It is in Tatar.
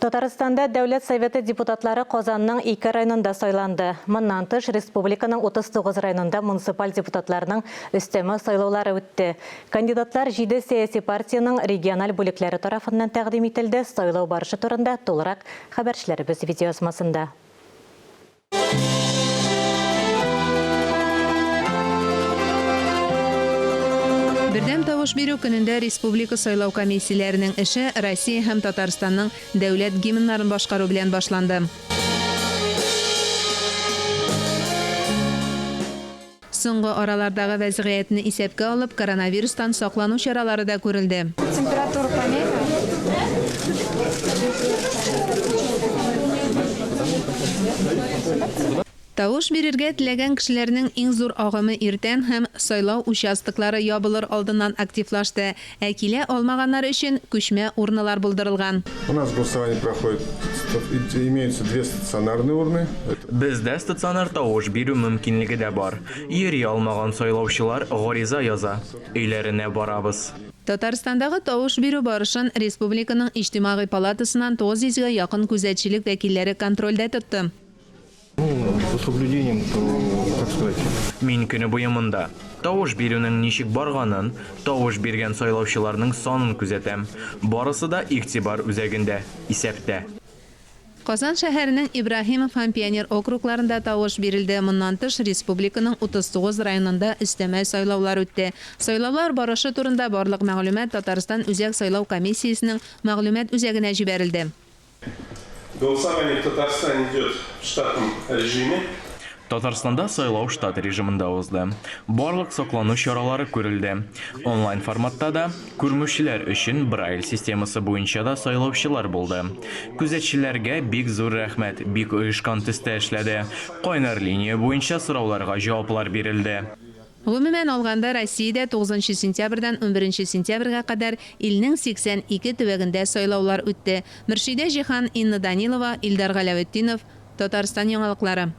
Татарстанда Дәүләт Советы депутатлары Казанның ике районында сайланды. Моннан тыш, республиканың 39 районында муниципаль депутатларның өстәмә сайлаулары үтте. Кандидатлар җиде сәяси партиянең региональ бүлекләре тарафыннан тәкъдим ителде. Сайлау барышы турында тулырак хәбәрчеләребез видеоязмасында. Бердәм тавыш бирү көнендә республика сайлау комиссияләренең эше Россия һәм Татарстанның дәүләт гимннарын башкару белән башланды. Соңгы аралардагы вәзгыятьне исәпкә алып, коронавирустан саклану чаралары да күрелде. Температура померил? Тавыш бирергә теләгән кешеләрнең иң зур агымы иртән һәм сайлау участоклары ябылыр алдыннан активлашты, ә килә алмаганнар өчен күчмә урналар булдырылган. У нас голосование проходит, имеются две стационарные урны. Бездә стационар тавыш бирү мөмкинлеге дә бар. Йөри алмаган сайлаучылар гариза яза, өйләренә барабыз. Татарстандагы тавыш бирү барышын республиканың Иҗтимагый палатасыннан 900 гә якын күзәтчелек вәкилләре контрольдә тотты. Ну, за соблюдением, то, как сказать. Мин көне буе монда. Тавыш бирүнең ничек барганын, тавыш биргән сайлаучыларның санын күзәтәм. Барысы да игътибар үзәгендә, исәптә. Казан шәһәренең Ибраһимов һәм Пионер округларында тавыш бирелде. Моннан тыш, республиканың 39 районында өстәмә сайлаулар үтте. Сайлаулар барышы турында барлык мәгълүмат Татарстан Үзәк сайлау комиссиясенең мәгълүмат үзәгенә җибәрелде. Голосование в Татарстане идет в штатном режиме. Татарстанда сайлау штат режимында узды. Барлык саклану чаралары күрелде. Онлайн форматта да, күрмүчеләр өчен Брайль системасы буенча да сайлаучылар булды. Күзәтчеләргә бик зур рәхмәт, бик оешкан төстә эшләде. Кайнар линия буенча сорауларга җаваплар бирелде. Гомумән алганда, Россиядә тугызынчы сентябрьдән унберенче сентябрьгә кадәр илнең 82 төбәгендә сайлаулар үтте. Мөршидә Җиһан, Инна Данилова, Илдар Галәветдинов, Татарстан яңалыклары.